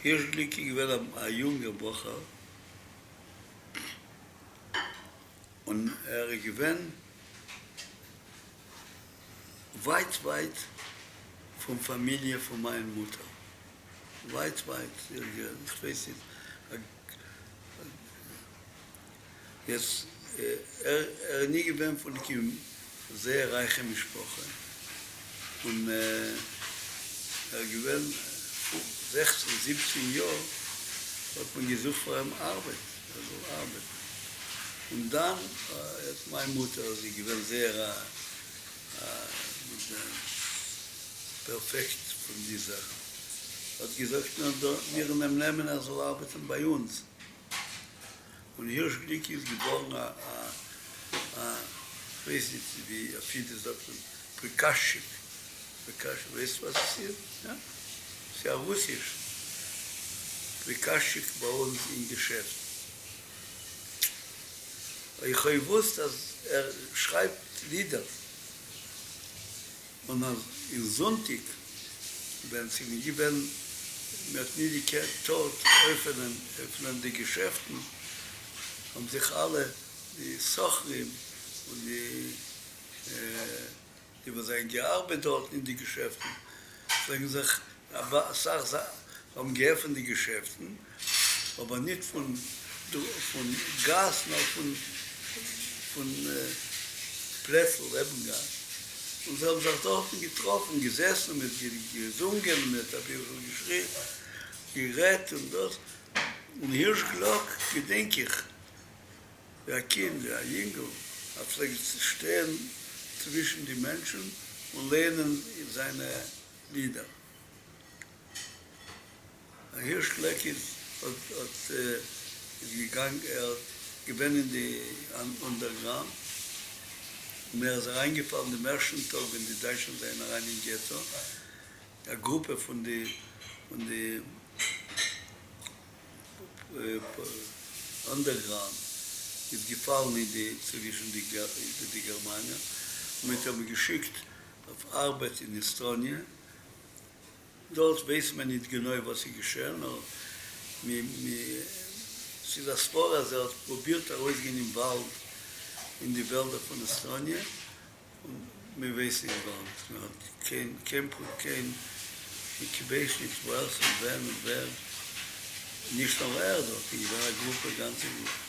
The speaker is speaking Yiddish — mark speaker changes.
Speaker 1: הירש גליק איז געווען א יונגער בחור און ער איז געווען ווייט ווייט פון פאמיליע פון מיין מוטער, ווייט ווייט, איך ווייס נישט, יעצט ער איז נישט געווען פון קיין זייער רייכע משפחה, און ער איז געווען 16 17 יאר האט מען געזוכט פאר אים ארבעט ער זאל ארבעטן, און דאן האט מיין מוטער זי איז געווען זייער א פערפעקט פון די זאכן, האט געזאגט מיר אים נעמען ער זאל ארבעטן ביי אונז. און הירש גליק איז געווארן א א כ'ווייס נישט ווי אויף אידיש זאגט מען פריקאזשיק, פריקאזשיק ווייסט וואס עס איז? יא? ס'איז א רוסיש פריקאזשיק ביי אונז אין געשעפט. איך האב געוואוסט אז ער שרייבט לידער. און אז אין זונטיק ווען ס'איז נישט געווען, מען האט נישט געטארט עפענען עפענען די געשעפטן, האבן זיך אלע די סוחרים און די די וואס זענען געארבעט דארטן אין די געשעפטן, פלעגן זיך אסאך זיי האבן געעפענט די געשעפטן, אבער ניט פון פון גאס נאר פון פון פלעצל לעבן גאס, און זיי האבן זיך דארטן געטראפן, געזעסן און מען האט געזונגען און מען האט אביסל געשריגן, גערעדט און דאס, און הירש גלאק געדענק איך ווי א קינד, ווי א יונגל, ער פלעגט שטיין צווישן די מענטשן און לערנען זיינע לידער. הירש גלעק איז האט האט איז געגאנג ער האט געווען אין די underground און ער איז אריינגעפאלן דעם ערשטן טאג ווען די דייטשן זענען אריין אין געטא, א גרופע פון די פון די underground איז געפאלן אין די צווישן די די גערמאנער און מען האט אים געשיקט אויף ארבעט אין עסטאניע. דארט ווייסט מען ניט גענוי וואס איז געשען, נאר ס'איז א סברא אז ער האט פרובירט ארויסגיין אין וואלד, אין די וועלדער פון עסטאניע, און מען ווייסט נישט גארנישט, מען האט קיין קיין קיין כ'ווייס נישט וואס און ווען און ווער, נישט נאר ער, דארט איז געווען א גרופע, גאנצע גרופע.